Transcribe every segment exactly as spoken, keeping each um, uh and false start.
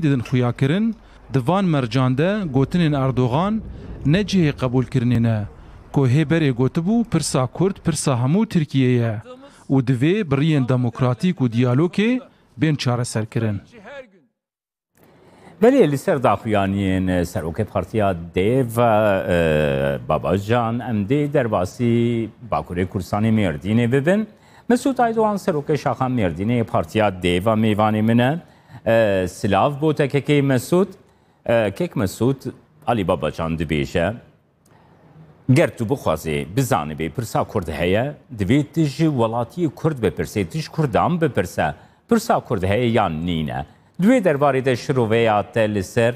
didin xuyakirin, di van mercan de gotinên Erdogan ne cihê qebûlkirinê ne, ku hê berê gotibû pirsa Kurd pirsa hemû Tirkiyê ye û divê bi riyên demokratîk û diyalogê bên çareserkirin. Belê li ser daxuyaniyên serokê partiya DEV, e, Babacan, em dê derbasî Bakurê Kurdistanê Mêrdînê bibin. Mesûd Aydogan, serokê şaxa Mêrdînê yê partiya DEV a mêvanê min e. E, silav bo te kekê Mesûd. E, kek Mesûd, Alî Babacan dibêje, ger tu bixwazê bizanibê pirsa Kurd heye, divê tu ji welatiyê Kurd bipirsê, tu ji Kurdan bipirse, pirsa Kurd heye yan nîne? Di wê derbarê de şiroveya te li ser,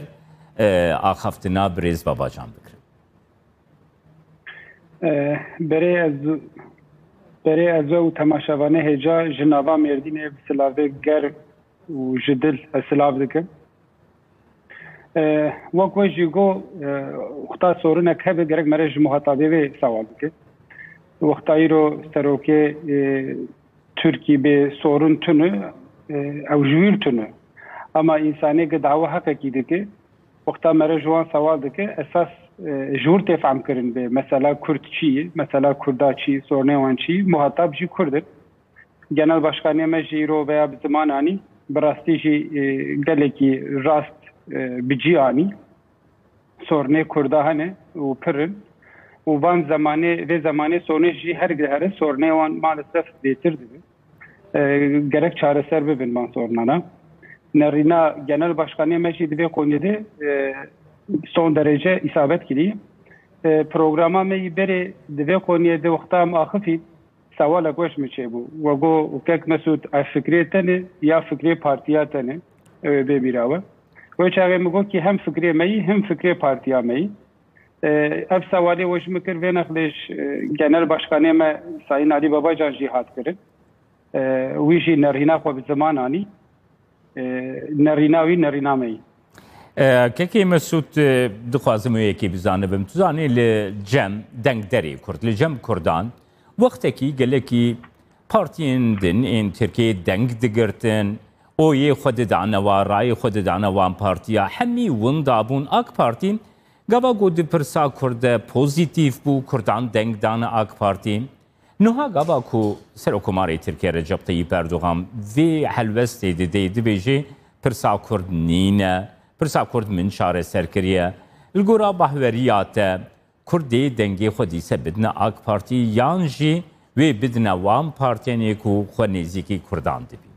e, axaftina birêz Babacan bikirin. E, berê ez, berê ez we û temaşevanê hêja ji nava Mêrdînê bi silavê germ û ji dil ez silav dikim. E, wek we jî got, e, wexta sorinek hebe gerek mere ji muhatabê vê sewal bike. Wexta îro serokê, e, Tirkî bê sorin tune, e, ew ji wîr tune. Ama însanê ki dawa heqekî dike, wexta mere ji wan sewal dike, esas, e, ji wir tê fehmkirin bê. Mesela Kurd çi ye? Mesela Kurda çi? Sornê wan çi? Muhatab jî Kurd in. Genel Başkanê me jî îro veya bi ziman anî, bi rastî jî, e, gelekî rast, e, bi cî anî. Sornê Kurda hene û pir in. Û van zemanê, vê zemanê sonê jî her gihere sornê wan maalesef bêtir dibe. E, gerek çareser bibin van sornana. Nerîna Genel Başkanê me jî di vê qonyê de, e, son derece îsabet kiriye. E, programa me yî berê di vê qonyê de wexta em axifîn, sewalek we ji min çêbû. We got, kek Mesûd, ev fikrê te ne ya fikrê partiya te ne? Ew ê bê bîra we. Wê çaxê min got kî hem fikrê me yî, hem fikrê partiya me yî. E, ev sewalê we ji min kir, vê nexlê ji, e, Genel Başkanê me Sayın Alî Babacan jî hat kirin. E, wî jî nerîna xwe bi ziman anî. E, nerîna wî nerîna me yî. E, Kekê Mesûd, e, dixwazim wê yekê bizanibim. Tu zanî li cem dengderê Kurd, li cem Kurdan, wextekî gelekî partiyên din ên Tirkiyê deng digirtin, oyê xwe didane wa, rayê xwe didane wan partiya. Hemî winda bûn. AK Partî gava ku di pirsa Kurd de pozîtîf bû, Kurdan deng dane AK Partî. Niha gava ku Serokkomarê Tirkiye Recep Tayyip Erdogan vê helwestê dide, dibêje, pirsa Kurd nîne, pirsa Kurd min çareser kiriye. Li gora bahweriya te, Kurd dê dengê xwe dîse bidine AK Partî yan jî wê bidine wan partiyên ê ku xwe nêzîkî Kurdan dibînin?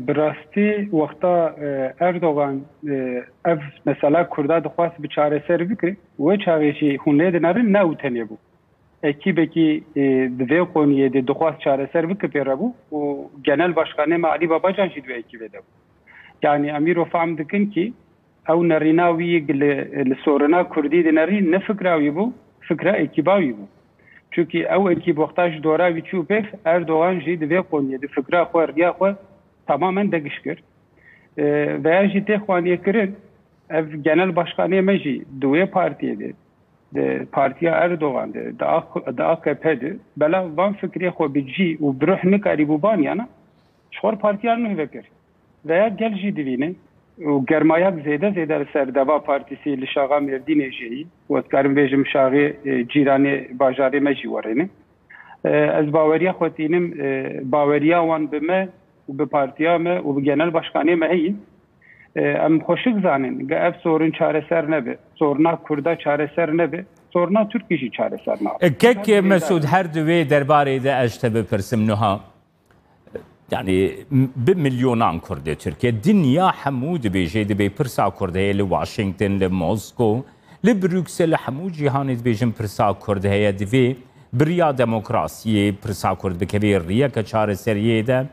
Bi rastî wexta, e, Erdogan, e, ev mesela Kurda dixwest bi çareser bikire, wê çaxê jî hûn lê dinerin ne ew tenê bû. Ekîbekî, e, di vê qoniyê de dixwest çareser bike pê re bû û Genel Başkanê me Alî Babacan jî di wê ekîbê de bû. Yanî em îro fehm dikin kî ew nerîna wî li, li sorina Kurdî dinerî ne fikra wî bû, fikra ekîba wî bû. Çunkî ew ekîb wexta ji dora wî çû pêk, Erdogan jî di vê qoniyê de fikra xwe, riya xwe tamamen degiş kir. E, veya jî tê xwaniyê kirin, ev genel başkanê me jî di wê partiyê de, di partiya Erdogan de, di A-, di A K P de, belav van fikrê xwe bi cî û bi ruh nikarîbû baniyana, ji xwe re partiya nû vekir. Veya gel jî divîne û germayak zêde zêde li ser Deva Partîsî li şaxa Mêrdînê jî yî, we dikarim bêjim şaxê, e, cîranê bajarê me jî werêne. E, ez baweriya xwe tînim, e, baweriya wan bi me û bi partiya me û bi genel başkanê me heyî. E, em xweşik zanin, ge ev sorin çareser nebe, sorna Kurda çareser nebe, sorna Tirkî jî çareser nabe. E, kek Mesûd, her di wê derbarê de ez ji te bipirsim niha. Yani, m-, bi milyonan Kurd li Tirkiye, dinya hemû dibêje, dibê pirsa Kurd heye li Washington, li Moskow, li Bruksel, li hemû cîhanê dibêjin pirsa Kurd heye, divê bi riya demokrasiyê pirsa Kurd bikevê riyeke çareseriyê de.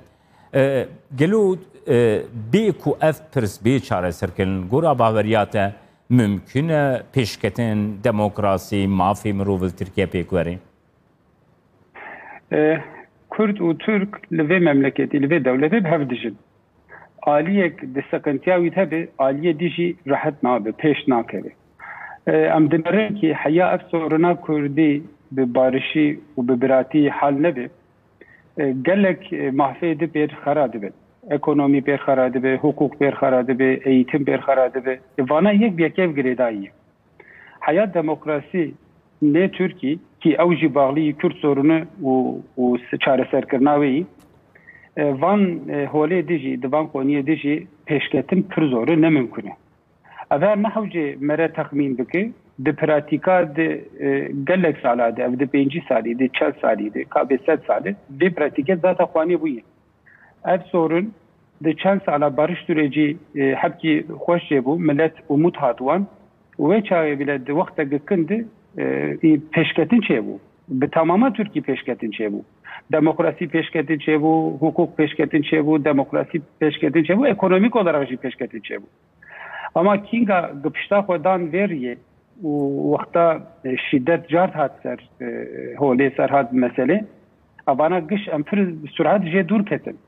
E, gelo, e, bê ku ev pirs bê çareserkirin, gora baweriya te mimkun e pêşketin demokrasî, mafê mirov li Tirkiye pêk were? E, Kurd û Tirk li vê memleketî, li vê dewletê bi hev dijin. Aliyek di seqintiya wî hebe, aliyê dî jî rehet nabe, pêş nakeve. E, em dinerin kî heya ev sorina Kurdî bi barişî û bi biratî hal nebe, e, gelek, e, mafê di pêr xera dibin. Ekonomî pêr xera dibe, hukuk pêr xera dibe, eğitim pêr xera dibe. E, vana yek bi yek ev girêdayî ye. Heya demokrasî nê Tirkî, kî ew jî baxlî yî Kurd sorunu û, û s-, çareserkirina wê yî, e, van, e, holê dijî, di van qoniyê dijî pêşketin pir zor e, ne mimkun e. Ev her ne hewce mere texmîn bike, di pratîka di, e, gelek sala de, ev di pêncî salî de, çel salî de, ka bê sed salî, vê pratîke zata xwanê bûye. Ev sorun di çend sala barış sürecî, e, hebkî xweş çêbû, millet umut hat wan. Wê çaxê bile di wexteke kin de, e, î pêşketin çêbû. Bi tamama Tirkî pêşketin çêbû. Demokrasî pêşketin çêbû, hukuk pêşketin çêbû, demokrasî pêşketin çêbû, ekonomîk olarak jî pêşketin çêbû. Ama kînga gi pişta xwe dan vê riyê û wexta, e, şîdet cart hat ser, e, holê ser hat meselê, evana giş em pir bi surat jê dûr ketin.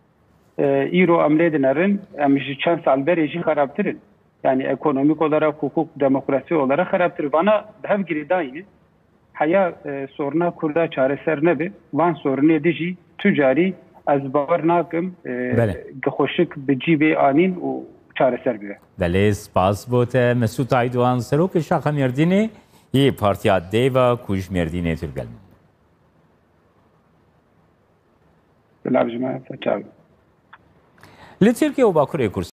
E, îro em lê dinerin, em ji çend sal berê jî xerabtir in. Yani ekonomik olarak, hukuk, demokrasi olarak xerabtir. Vana bi hev girêdayî ne. Heya, e, soruna Kurda çareser nebe, van sorunê de jî tu carî ez bawer nakim, e, Belê. gi xweşik bi cî bê anîn û çareser bibe. Belê, spas bo te. Mesûd Aydoğan, serokê Şaxa Mêrdînê yê Partiya Dêva ku ji Mêrdînê tu li gel min. Silav ji me, ser çav. Li Tirkiye û Bakurê Kurdistan